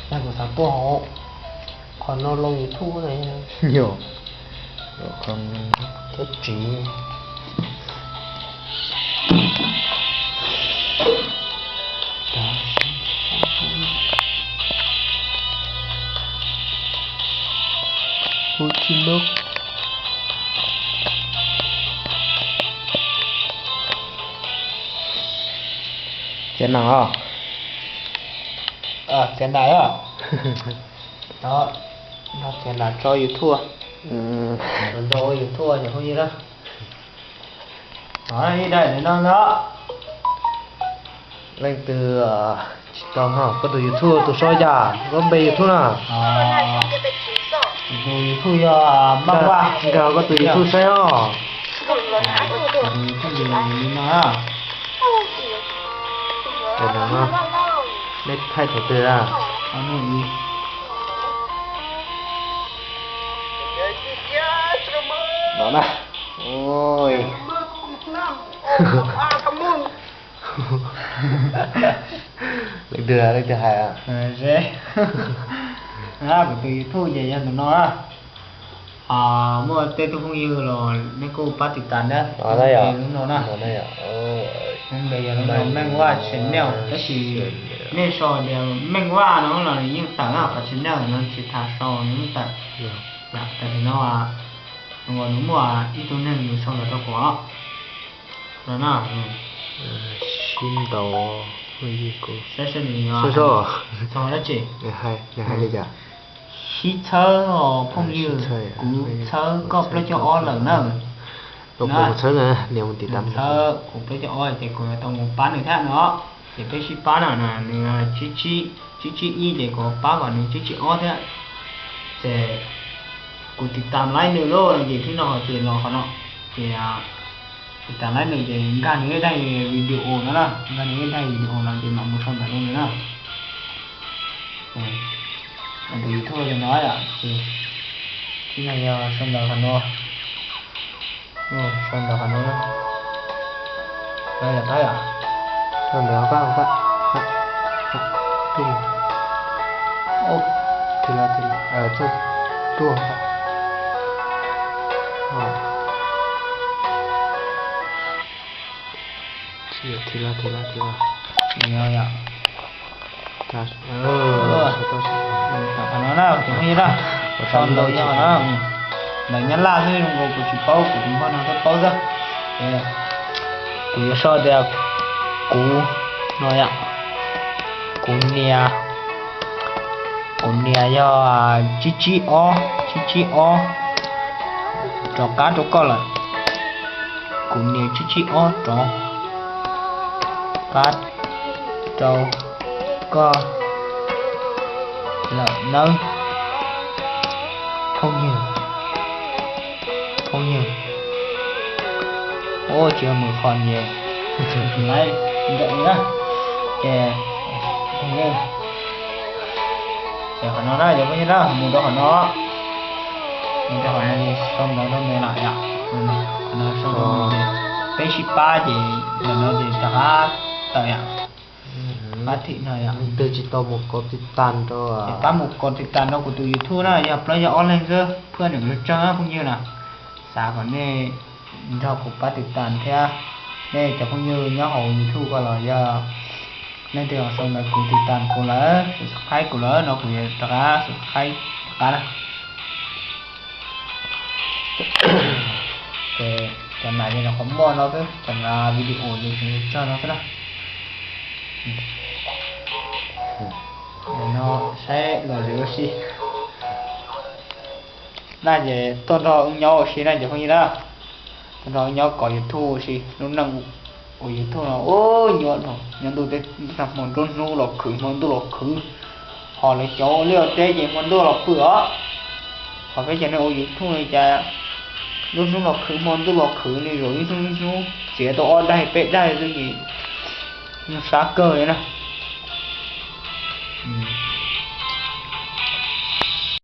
Kuv xav tuaj hauv qhov no loo YouTube na. Yog, thiab tsis Txiav nas os. Txiav nas os. Txiav nas tso YouTube. Nrog ua YouTube cov phooj ywg na. Ib daim no ntag. Leej twg tsis tau, koj tus YouTube tus saib cas, koj npe YouTube na? Kuv tus YouTube yog Meej Vaj. Nkag koj tus YouTube saib os. Kuv tus YouTube li no na. Neb thaij thaum twg a? No na. Leej twg, leej twg hais? Kuv tus YouTube ces yog tus no na. Muaj tej tug phooj ywg los nej kuj pab tiv tas na. Lub npe yog lub no na. Lub npe yog lub no Meej Vaj Channel, tab sis nej sau tias Meej Vaj no los nws yeej tawm na, qhov Channel no tsis tas sau nws yeej tawm. Tam sim no nws muaj ib tug neeg nws sau ntawv rau kuv no na. Sib ntaus, saib seb nws yuav sau dab tsi. Nws hais li cas? Sib txhawb os phooj ywg, kuv txhawb koj plaub caug ob lawm na. Txhawb kuv plaub caug ob ces kuv yuav tau mus pab nws thiab no. Ces peb sib pab na, nws tsib tsib ib ces kuv pab kom nws tsib tsib ob thiab. Ces kuv tiv tas laib nws lauj, ces thib no ces los qhov no. Ces tiv tas laib nws ces nkag nws ib daim video no na, nkag nws ib daim video no ces mam mus sau ntawv rau nws na. Tus YouTube li no yom, ces thib no yog sau ntawv qhov no. Sau ntawv qhov no na. Yog tab yom. Sau ntawv qhov, tuaj, tuaj. Thib no, thib no, thib no. Qhov no na, cov phooj ywg na, sau ntawv yog ntawv Nyab Laj xwb, zoo nkaus kuv tsis paub, kuv tus npawb no thiaj paub xwb. Kuv yuav sau tias kuv no yom, kuv nias, kuv nias yog tsib tsib ob, tsib tsib ob rov qab rau koj lawm. Kuv nias tsib tsib ob rov qab rau koj lawm nawb phooj ywg, phooj ywg. Ua tsis mus qhov nyias laib nraim na. Ces phooj ywg, ces qhov no na cov phooj ywg na, mus rau qhov no, mus rau qhov no ces sau ntawv rau nws lawm yom. Qhov no sau rau nws ces peb sib pab ces ntawm no ces rov qab tawm yom. Pab thim no yom. Leej twg tsis tau mus kov tiv tas rau, pab mus kov tiv tas rau kuv tus YouTube na, yog plaub yog ob leeg xwb, phwj nws lub tsawg phooj ywg na. Xav kom nej nrog kuv pab tiv tas thiab. Nej cov phooj ywg nyob hauv YouTube ko los yog leej twg los sau ntawv kuv tiv tas kuv lawm, subscribe kuv lawm no kuv yuav rov qab subscribe rov qab na. Ces cov nas ces nws qhov muaj no xwb, cov nas video ces nws tsawg no xwb na. No saib los lwm ua si. Naj ces tuaj nrog wb nyob ua si na cov phooj ywg na. Tuaj nrog wb nyob kov YouTube ua si, lub neej ua YouTube no ua nyuaj dhau, nyob ntuj teb hmo nruab hnub los khwv hmo ntuj los khwv. Ho lawv cov ua liaj ua teb ces hmo ntuj los pw os. Ho peb cov neeg ua YouTube li cas nruab hnub los khwv hmo ntuj los khwv li, zaum ib hnub ib hnub txiav tau ob daig peb daig xwb ces yeej sab kawg li na.